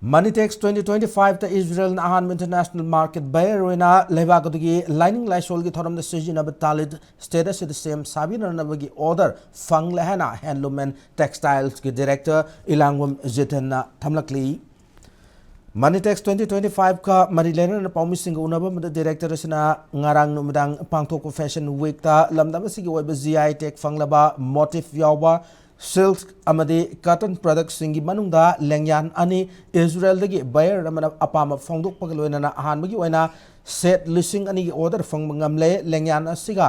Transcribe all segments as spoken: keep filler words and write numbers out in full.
Moneytex twenty twenty-five ꯇ ꯏꯖꯔꯦꯜꯅ ꯑꯍꯥꯟꯕ international market buyer ꯑꯣꯏꯅ ꯂꯩꯕꯥꯛ ꯑꯗꯨꯒꯤ ꯂꯥꯏꯅꯤꯡ ꯂꯥꯏꯁꯣꯜꯒꯤ ꯊꯧꯔꯝꯗ ꯁꯤꯖꯤꯟꯅꯕ ꯇꯥꯂꯤꯠ ꯁ꯭ꯇꯦꯠ ꯑꯁꯤꯗ ꯁꯦꯝ ꯁꯥꯕꯤꯅꯅꯕꯒꯤ ꯑꯣꯔꯗꯔ ꯐꯪꯂꯦ ꯍꯥꯏꯅ Handloom and Textiles ꯀꯤ director ꯏꯂꯥꯡꯕꯝ ꯖꯤꯇꯟꯅ ꯊꯝꯂꯛꯂꯤ꯫ Moneytex twenty twenty-five ꯀ ꯃꯔꯤ ꯂꯩꯅꯅ ꯄꯥꯎꯃꯤꯁꯤꯡꯒ ꯎꯅꯕ ꯑꯃꯗ director ꯑꯁꯤꯅ ꯉꯔꯥꯡ ꯅꯨꯃꯤꯗꯥꯡ ꯄꯥꯡꯊꯣꯛꯄ Fashion Week ꯇ ꯂꯝꯗꯝ ꯑꯁꯤꯒꯤ ꯑꯣꯏꯕ G I tag ꯐꯪꯂꯕ motif ꯌꯥꯎꯕ silk ꯑꯃꯗꯤ cotton product ꯁꯤꯡꯒꯤ ꯃꯅꯨꯡꯗ ꯂꯦꯡꯌꯥꯟ ꯑꯅꯤ ꯏꯖꯔꯦꯜꯗꯒꯤ buyer ꯑꯃꯅ ꯑꯄꯥꯝꯕ ꯐꯣꯡꯗꯣꯛꯄꯒ ꯂꯣꯏꯅꯅ ꯑꯍꯥꯟꯕꯒꯤ ꯑꯣꯏꯅ set ꯂꯤꯁꯤꯡ ꯑꯅꯤꯒꯤ order ꯐꯪꯕ ꯉꯝꯂꯦ꯫ ꯂꯦꯡꯌꯥꯟ ꯑꯁꯤꯒ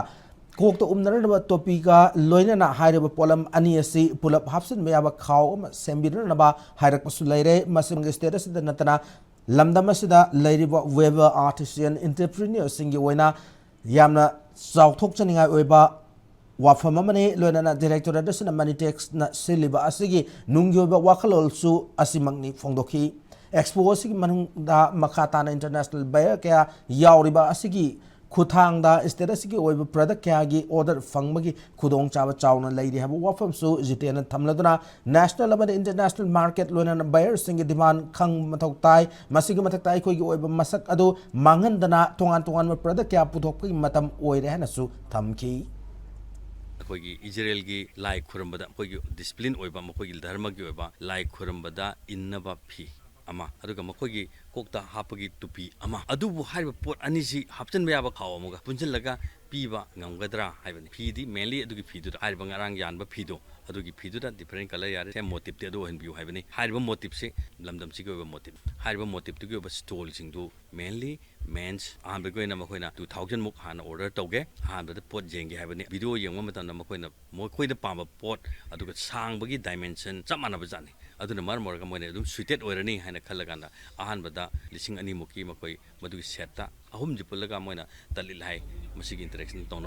ꯀꯣꯛꯇ ꯎꯞꯅꯅꯕ ꯇꯣꯄꯤꯒ ꯂꯣꯏꯅꯅ ꯍꯥꯏꯔꯤꯕ ꯄꯣꯠꯂꯝ ꯑꯅꯤ ꯑꯁꯤ ꯄꯨꯂꯞ ꯍꯥꯞꯆꯤꯟꯕ ꯌꯥꯕ ꯈꯥꯎ ꯑꯃ ꯁꯦꯝꯕꯤꯅꯅꯕ ꯍꯥꯏꯔꯛꯄꯁꯨ ꯂꯩꯔꯦ꯫ ꯃꯁꯤꯒꯤ state ꯑꯁꯤꯗ ꯅꯠꯇꯅ ꯂꯝꯗꯝ ꯑꯁꯤꯗ ꯂꯩꯔꯤꯕ weaver, artisan, entrepreneur ꯁꯤꯡꯒꯤ ꯑꯣꯏꯅ ꯌꯥꯝꯅ ꯆꯥꯎꯊꯣꯛꯆꯅꯤꯡꯉꯥꯏ ꯑꯣꯏꯕ ꯋꯥꯐꯝ ꯑꯃꯅꯤ꯫ ꯂꯣꯏꯅꯅ directorate ꯑꯁꯤꯅ Moneytex ꯅ ꯁꯤꯜꯂꯤꯕ ꯑꯁꯤꯒꯤ ꯅꯨꯡꯒꯤ ꯑꯣꯏꯕ ꯋꯥꯈꯜꯂꯣꯟꯁꯨ ꯑꯁꯤꯃꯛꯅꯤ ꯐꯣꯡꯗꯣꯛꯈꯤ꯫ Expo ꯑꯁꯤꯒꯤ ꯃꯅꯨꯡꯗ ꯃꯈꯥ ꯇꯥꯅ international buyer ꯀꯌꯥ ꯌꯥꯎꯔꯤꯕ ꯑꯁꯤꯒꯤ ꯈꯨꯠꯊꯥꯡꯗ state ꯑꯁꯤꯒꯤ ꯑꯣꯏꯕ product ꯀꯌꯥꯒꯤ order ꯐꯪꯕꯒꯤ ꯈꯨꯗꯣꯡꯆꯥꯕ ꯆꯥꯎꯅ ꯂꯩꯔꯤ ꯍꯥꯏꯕ ꯋꯥꯐꯝꯁꯨ ꯖꯤꯇꯦꯟꯅ ꯊꯝꯂꯗꯨꯅ, national ꯑꯃꯗꯤ international market ꯂꯣꯏꯅꯅ buyer ꯁꯤꯡꯒꯤ demand ꯈꯪꯕ ꯃꯊꯧ ꯇꯥꯏ꯫ ꯃꯁꯤꯒꯤ ꯃꯊꯛꯇ ꯑꯩꯈꯣꯏꯒꯤ ꯑꯣꯏꯕ ꯃꯁꯛ ꯑꯗꯨ ꯃꯥꯡꯍꯟꯗꯅ ꯇꯣꯉꯥꯟ ꯇꯣꯉꯥꯟꯕ product ꯀꯌꯥ ꯄꯨꯊꯣꯛꯄꯒꯤ ꯃꯇꯝ ꯑꯣꯏꯔꯦ ꯍꯥꯏꯅꯁꯨ ꯊꯝꯈꯤ꯫ ꯑꯩꯈꯣꯏꯒꯤ ꯏꯖꯔꯦꯜꯒꯤ ꯂꯥꯏ ꯈꯨꯔꯨꯝꯕꯗ, ꯑꯩꯈꯣꯏꯒꯤ discipline ꯑꯣꯏꯕ, ꯃꯈꯣꯏꯒꯤ ꯙꯔꯃꯒꯤ ꯑꯣꯏꯕ ꯂꯥꯏ ꯈꯨꯔꯨꯝꯕꯗ ꯏꯟꯅꯕ ꯐꯤ ꯑꯃ, ꯑꯗꯨꯒ ꯃꯈꯣꯏꯒꯤ ꯀꯣꯛꯇ ꯍꯥꯞꯄꯒꯤ ꯇꯨꯄꯤ ꯑꯃ, ꯑꯗꯨꯕꯨ ꯍꯥꯏꯔꯤꯕ ꯄꯣꯠ ꯑꯅꯤꯁꯤ ꯍꯥꯞꯆꯤꯟꯕ ꯌꯥꯕ ꯈꯥꯎ ꯑꯃꯒ ꯄꯨꯟꯁꯤꯜꯂꯒ ꯄꯤꯕ ꯉꯝꯒꯗ꯭ꯔꯥ ꯍꯥꯏꯕꯅꯤ꯫ ꯐꯤꯗꯤ mainly ꯑꯗꯨꯒꯤ ꯐꯤꯗꯨꯗ, ꯍꯥꯏꯔꯤꯕ ꯉꯔꯥꯡ ꯌꯥꯟꯕ ꯐꯤꯗꯣ, ꯑꯗꯨꯒꯤ ꯐꯤꯗꯨꯗ different colour ꯌꯥꯔꯦ, same motive ꯇꯤ ꯑꯗꯨ ꯑꯣꯏꯍꯟꯕꯤꯌꯨ ꯍꯥꯏꯕꯅꯤ꯫ ꯍꯥꯏꯔꯤꯕ motive ꯁꯤ ꯂꯝꯗꯝꯁꯤꯒꯤ ꯑꯣꯏꯕ motive, ꯍꯥꯏꯔꯤꯕ motive ꯇꯨꯒꯤ ꯑꯣꯏꯕ stole ꯁꯤꯡꯗꯨ mainly men's, ꯑꯍꯥꯟꯕꯒꯤ ꯑꯣꯏꯅ ꯃꯈꯣꯏꯅ two thousand ꯃꯨꯛ ꯍꯥꯟꯅ order ꯇꯧꯒꯦ꯫ ꯑꯍꯥꯟꯕꯗ ꯄꯣꯠ ꯌꯦꯡꯒꯦ ꯍꯥꯏꯕꯅꯤ꯫ Video ꯌꯦꯡꯕ ꯃꯇꯝꯗ ꯃꯈꯣꯏꯅ ꯃꯈꯣꯏꯗ ꯄꯥꯝꯕ ꯄꯣꯠ, ꯑꯗꯨꯒ ꯁꯥꯡꯕꯒꯤ dimension ꯆꯞ ꯃꯥꯟꯅꯕ ꯖꯥꯠꯅꯤ꯫ ꯑꯗꯨꯅ ꯃꯔꯝ ꯑꯣꯏꯔꯒ ꯃꯣꯏꯅ ꯑꯗꯨꯝ suited ꯑꯣꯏꯔꯅꯤ ꯍꯥꯏꯅ ꯈꯜꯂꯀꯥꯟꯗ ꯑꯍꯥꯟꯕꯗ ꯂꯤꯁꯤꯡ ꯑꯅꯤ ꯃꯨꯛꯀꯤ ꯃꯈꯣꯏ ꯃꯗꯨꯒꯤ set ꯇ ꯑꯍꯨꯝꯁꯤ ꯄꯨꯜꯂꯒ ꯃꯣꯏꯅ ꯇꯥꯂꯤꯠ ꯍꯥꯏ꯫ ꯃꯁꯤꯒꯤ interaction ꯇꯧꯅꯕ